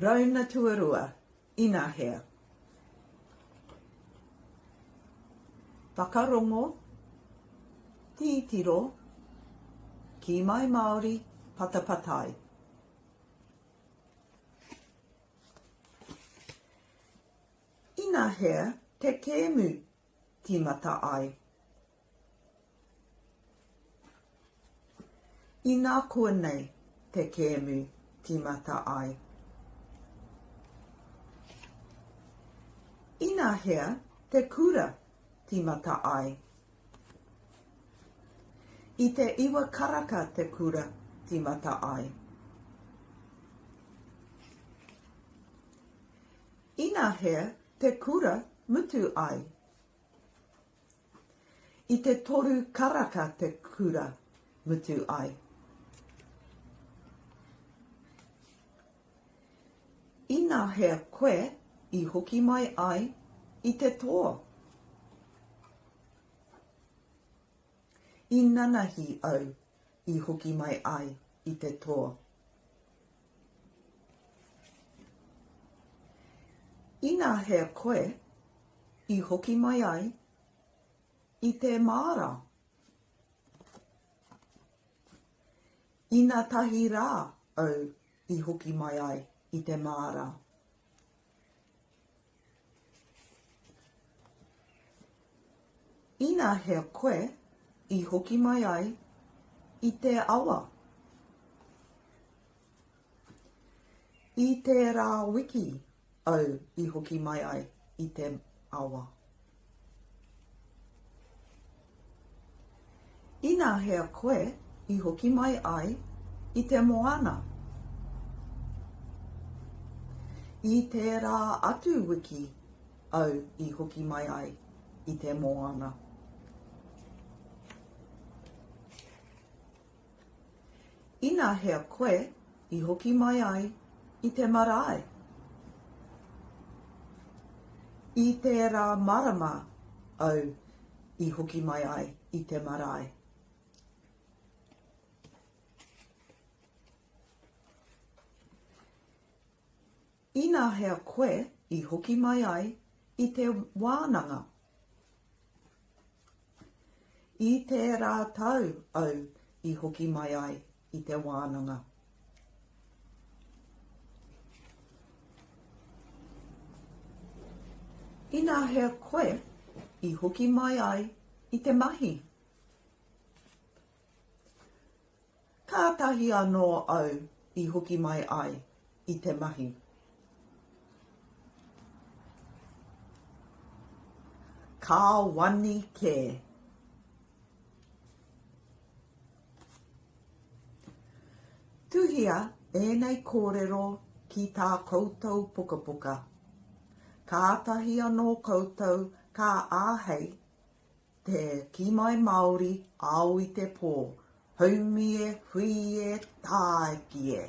Rauna tuarua, inahea? Whakarongo, tītiro, kī mai Māori, patapatai. Inahea te kēmu tīmata ai? Inā konei te kēmu tīmata ai. Inahea te kura tīmata ai? I te iwa karaka te kura tīmata ai. Inahea te kura mutu ai? I te toru karaka te kura mutu ai. Inahea koe i hoki mai ai i te toa? I nanahi au i hoki mai ai i te toa. Inahea koe i hoki mai ai i te māra? Inatahi rā au i hoki mai ai i te māra. Inahea koe i hoki mai ai i te awa? I tērā wiki au i hoki mai ai i te awa. Inahea koe i hoki mai ai i te moana? I tērā atu wiki au i hoki mai ai i te moana. Inahea koe i hoki mai ai i te marae? I tērā marama au i hoki mai ai i te marae. Inahea koe i hoki mai ai i te wānanga? I tērā tau au i hoki mai ai i te wānanga. Inahea koe i hoki mai ai i te mahi? Kātahi anō au i hoki mai ai i te mahi. Ka wani kē. Tuhia ēnei kōrero ki tā koutou pukapuka. Kātahi anō koutou ka āhei Te kī mai Māori, ao i te pō, haumi e, hui e, tāiki e.